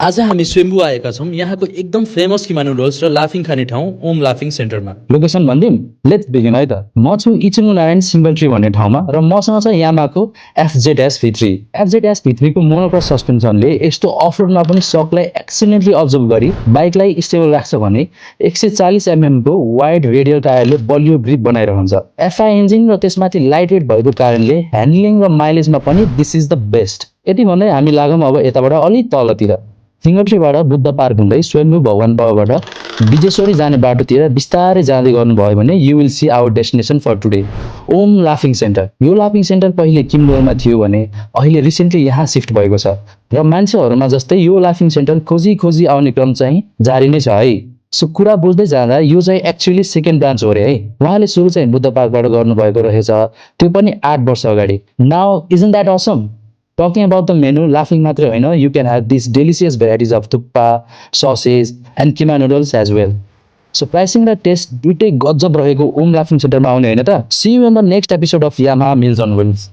आज हामी स्वयम्भू आएका छौँ यहाँको एकदम फेमस किमा नुडल्स र लाफिङ खाने ठाउँ ओम लाफिङ सेन्टरमा। लोकेसन भनिदिउँ, लेट्स बिगिन है त। म छु इचुङ नारायण सिंगल ट्री भन्ने ठाउँमा र मसँग छ यामाको FZS V3। FZS V3 को मोनोक्रस सस्पेन्सनले यस्तो अफरोडमा पनि सकलाई एक्सिलेन्टली अब्जर्भ गरी बाइकलाई स्टेबल राख्छ भने 140 mm को वाइड रेडियल टायरले बलियो ग्रिप बनाइरहन्छ। FI इन्जिन र त्यसमाथि लाइट वेट भएको कारणले ह्यान्डलिङ र माइलेजमा पनि दिस इज द बेस्ट। यति भन्दै हामी लागौँ अब यताबाट अलि तलतिर। सिंगल ट्रीबाट बुद्ध पार्क हुँदै स्वयम्भू भगवान तहबाट विजेश्वरी जाने बाटोतिर बिस्तारै जाँदै गर्नुभयो भने you will see our destination for today, Om लाफिङ सेन्टर। यो लाफिङ सेन्टर पहिले किमडोरमा थियो भने अहिले रिसेन्टली यहाँ सिफ्ट भएको छ र मान्छेहरूमा जस्तै यो लाफिङ सेन्टर खोजी खोजी आउने क्रम चाहिँ जारी नै छ है। सो कुरा बुझ्दै जाँदा यो चाहिँ एक्चुअली सेकेन्ड ब्रान्च हो रे है। उहाँले सुरु चाहिँ बुद्ध पार्कबाट गर्नुभएको रहेछ, त्यो पनि 8 वर्ष अगाडि। Now isn't that Assam? Talking about the menu, laughing मात्रै होइन, you can have these delicious varieties of thukpa, sausage and kima noodles as well. So pricing र टेस्ट दुइटै गजब रहेको ओम लाफिङ सेन्टरमा आउने होइन त? See you in the next episode of Yamaha Meals on Wheels.